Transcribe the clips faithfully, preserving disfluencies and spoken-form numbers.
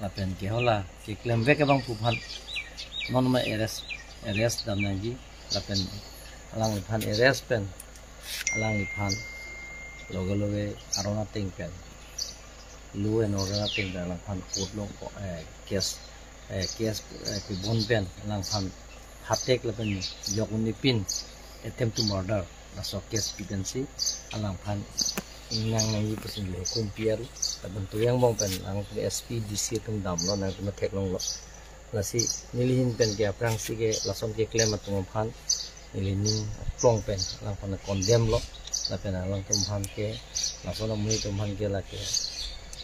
Lapen ke hala keklem vek abangphu aphan non ma arrest, arrest dam nangji. Lapen alangliphan arrest pen alangliphan loge loge aron ateng pen, law and order ateng pen alangphan court along, eh, case, eh, case, eh, pibon pen alangphan phatek lapen jok un-e pin attempt to murder laso case pi pensi alangphan ingnang nangji pusi neli hukum pi-et. Lapen toyang bong pen alangphan S P, D C atum damlo, nangtum theklonglo. Lasi neli ahin pen ke aphrangsi ke lason keklem atum aphan neli ning aklong pen alangphan condemn lo. Lapen alangtum aphan ke, lason amonit atum aphan ke lake,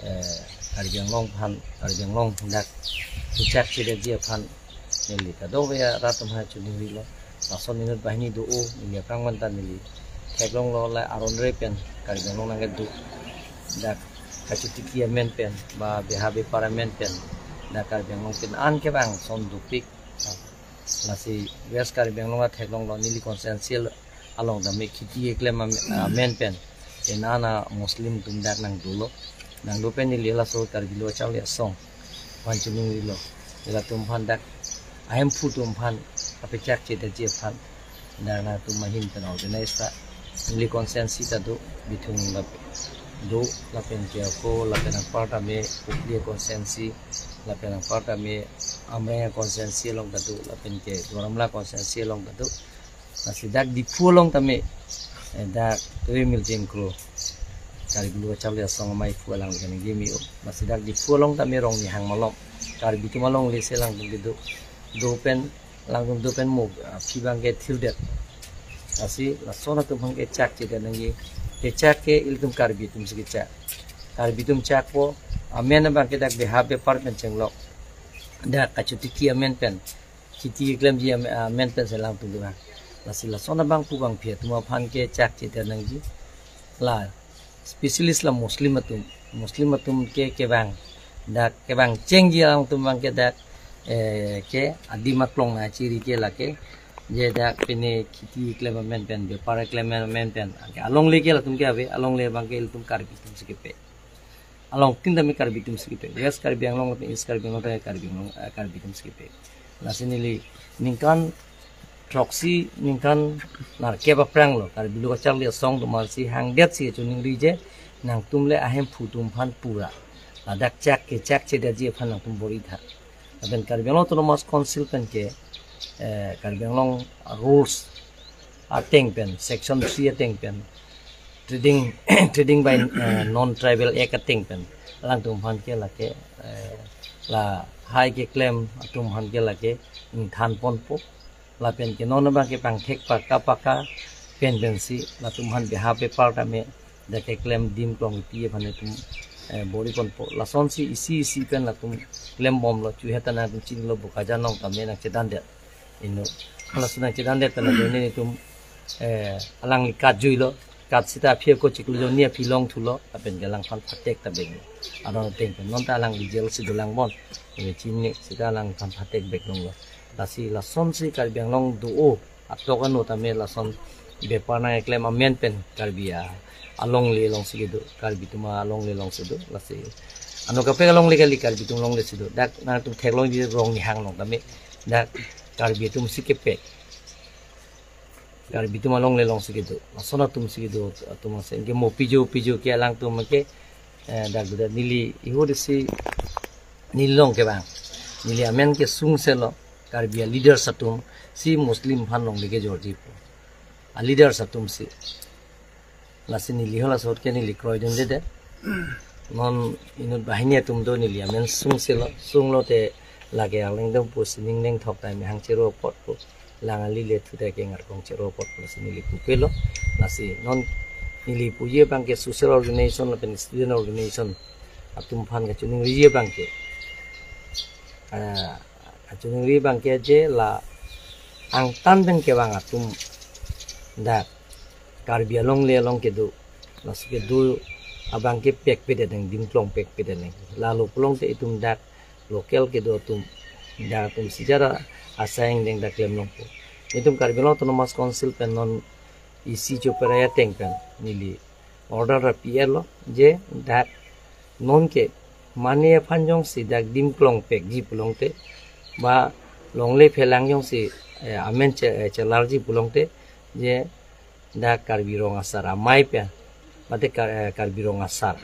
eh, Karbi Anglong aphan, Karbi Anglong dak kechak chedetji aphan neli kadokave arat atum aphan choningrilo. Lason inut banghini do-o, neli aphrang manta neli theklonglo, la aron re pen Karbi Anglong nangkedo, dak kachotiki amen pen ba beha bepar amen pen dak Karbi Anglong pen an kevang ason dopik. Lasi West Karbi Anglong atheklonglo, neli constituency along tame kheti keklem am-, amen pen pen an a Muslim atum dak nangdolo. Nangdo pen neli laso Karbi Lo Charli Asong aphan choningrilo, elatum aphan dak ahemphu atum aphan apechak chedetji aphan dak nangtum ahin pen organize ta, neli constituency ta do, Bithung ta do, lapen ke ako, lapen anpar tame Kopili constituency, lapen anpar tame Amreng constituency along ta do, lapen ke Duar Amla constituency along ta do. Lasi dak Diphu along tame, eh, dak Tulimil Jengkro, Karbi Lo Charli Asong amaiphu, alangli keme-o. Lasi dak Diphu along tame Rongnihang malom, Karbi atum alongle si alangtum kedo. Do pen, alangtum do pen mo, ah, aphi abangke thirdet. Lasi lason atum aphan kechak chedet nangji. Kechak ke ilitum Karbi atumsi kechak. Karbi atum chakpo, amen abangke dak beha bepar pen chenglok, dak kachotiki amen pen, kheti keklemji am-, amen pensi alangtum kevang. Lasi lason abangphu abangphi atum aphan kechak chedet nangji. La specialist la Muslim atum, Muslim atum ke kevang, dak kevang chengji alangtum abangke dak, eh, ke adim aklong nangchiri ke lake, je dak pine kheti keklem amen pen, bepar keklem amen pen, anke alongle ke latum ke ave, alongle abangke ilitum Karbi atumsi kepe. Along tin tame Karbi atumsi kepe. West Karbi Anglong lapen East Karbi Anglong tame Karbi Anglong, eh, Karbi atumsi kepe. Lasi neli ningkan throksi, ningkan nerkep aphranglo Karbi Lo Charli Asong atum aphansi hangdetsi choningri je, nangtum le ahemphu atum aphan pura ladak chak kechak chedetji aphan nangtum bor-itha. Lapen Karbi Anglong Autonomous Council pen ke, eh, Karbi Anglong rules ateng pen, section three ateng pen, trading, trading by, eh, non-tribal act ateng pen, alangtum aphan ke lake, eh, lahai keklem atum aphan ke lake ingthan ponpo. Lapen ke non abangke pangthek paka paka pen pensi latum aphan beha bepar tame dak keklem adim aklong kepi aphan itum, eh, bor-i ponpo. Lasonsi isi isi pen latum klembomlo, chuhet ta nangtum chinilo, Bokajan along tame nangchedandet. Inut hala si nangchedandet pen ajoine itum, eh, alangli kat juilo. Kat seta aphi ako chiklo jonni aphi longthulo, lapen ke alangphan phatek ta benglo. Aron ateng pen non ta alangli jail si dolang bon, eh, chinine seta alangphan phatek bek longlo. Lasi lasonsi Karbi Anglong do-o atok ano tame lason bepar nangkeklem amen pen Karbi a-, alongle alongsi kedo, Karbi atum alongle alongsi do. Lasi ano kaprek alongle kali, Karbi atum alonglesi do. Dak nangtum theklongji Rongnihang along tame dak Karbi atumsi kepe, Karbi atum alongle alongsi kedo, lason atumsi kedo atum ase. Anke mo pijo pijo ke alangtum ke, eh, dak do, dak neli ihut isi neli along kevang, neli amen kesungselo, Karbi a-leaders atumsi Muslim aphan longle kejorji pu, a-leaders atumsi. Lasi neli hala ahut ke neli kroidundedet. Non inut banghini atum do, neli amen sungselo, sunglote lake alangtum pusi ning nengthok tame hang chero apot pu, lang ali le thu ta ke ngarkong chero apot pu, lasi neli pupelo. Lasi non neli puji abangke social organization lapen student organization atum aphan kachoningriji abangke, ah, kachoningri abangke je la angtan pen kevang atum dak Karbi alongle along kedo, laso kedo abangke pekpedet nang, adim aklong pekpedet nang. Lalo pulote itum dak local kedo atum, dak atumsi jara asai angdeng dak klem longpo. Itum Karbi Anglong Autonomous Council pen non isi choperai ateng pen neli order ra pi-etlo je dak non ke Mane aphan jongsi dak dim klongpekji pulote, ba longle phelang jongsi, eh, amen che-, eh, chelarji pulote, je dak Karbi Rong Asar amei pen, mate Kar-, eh, Karbi Rong Asar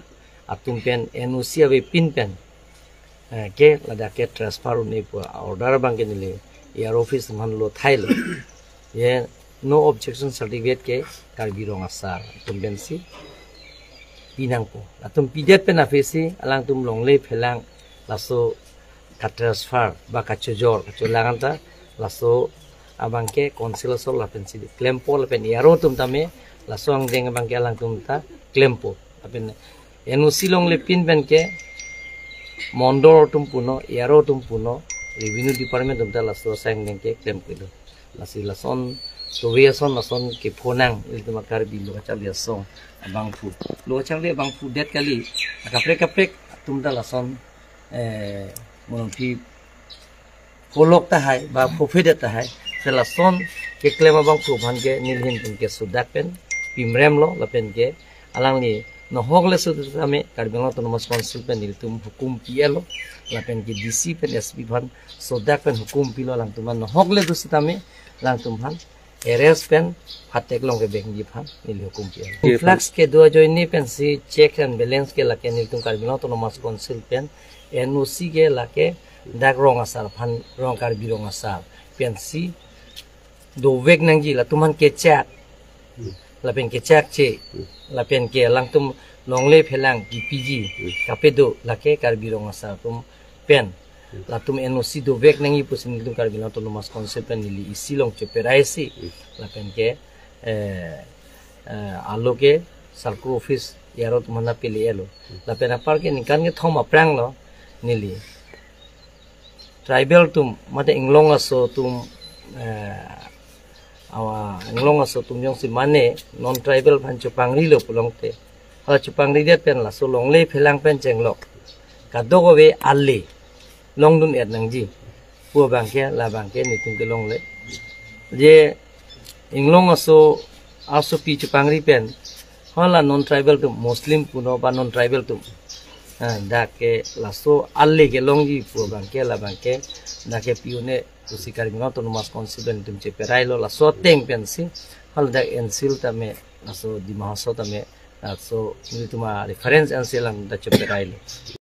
atum pen N O C avepin pen, eh, ke ladak ke transfer un-e pu order abang ke neli E R O office man lo thailo. Je no objection certificate ke Karbi Rong Asar atum pensi pinangpo. Atum pidet pen aphi si alangtum longle phelang laso katransfer ba kachojor kacholang anta laso abang ke council asor lapensi klempo, lapen E R O atum tame laso angdeng abang ke alangtum ta klempo. Lapen N O C longlepin pen ke mondol atum punon, E R O atum punon, revenue department atum ta laso asai angdeng ke klemkledo. Lasi lason, tovi ason lason kephonang ilitum Karbi lo kacharli asong abangphu. Lo kacharli abangphu det kali, akaprek kaprek atum ta lason, eh, monopi kolok tahai ba phophedet tahai. Te lason keklem abangphu aphan ke nelihin pen ke sodak pen pimremlo, lapen ke alangli nohok le sutame Karbi Anglong Autonomous Council pen nelitum hukum pi-etlo, lapen ke D C pen S P aphan sodak pen hukum pilo, alangtum aphan nohok le do sitame alangtum aphan arrest pen phatek long kebengji aphan neli hukum pi-etlo. Influx kedo ajoine pensi check and balance ke lake nelitum Karbi Anglong Autonomous Council pen N O C ke lake dak Rong Asar aphan, Rong Karbi Rong Asar pensi dovek nangji, latum aphan kechak, lapen kechakche, lapen ke alangtum longle phelang kipiji kapedo lake Karbi Rong Asar atum pen, latum N O C dovek nangji pusi nelitum Karbi Anglong Autonomous Council pen neli isi long cheperaisi, lapen ke, eh, eh, alo ke circle office E R O atum aphan pele-etlo. Lapen apar ke ningkan kethom aphranglo neli tribal atum, mate inglong aso atum, eh, awa inglong aso atum jongsi mane non tribal aphan chepangrilo pulote, hala chepangridet pen laso longle phelang pen chenglok kadokave ale longdun-et nangji pu abang ke, labang ke nelitum kelongle. Je inglong aso, asopi chepangri pen hala non tribal atum, Muslim punon ba non tribal atum, ah, dak ke laso ale kelongji pu abang ke, labang ke dak ke pi-un-e pusi Karbi Anglong Autonomous Council pen nelitum cheperailo, laso ateng pensi hala dak N C L tame, laso Dima Hasao tame, laso nelitum a-reference N C L lang dak cheperailo.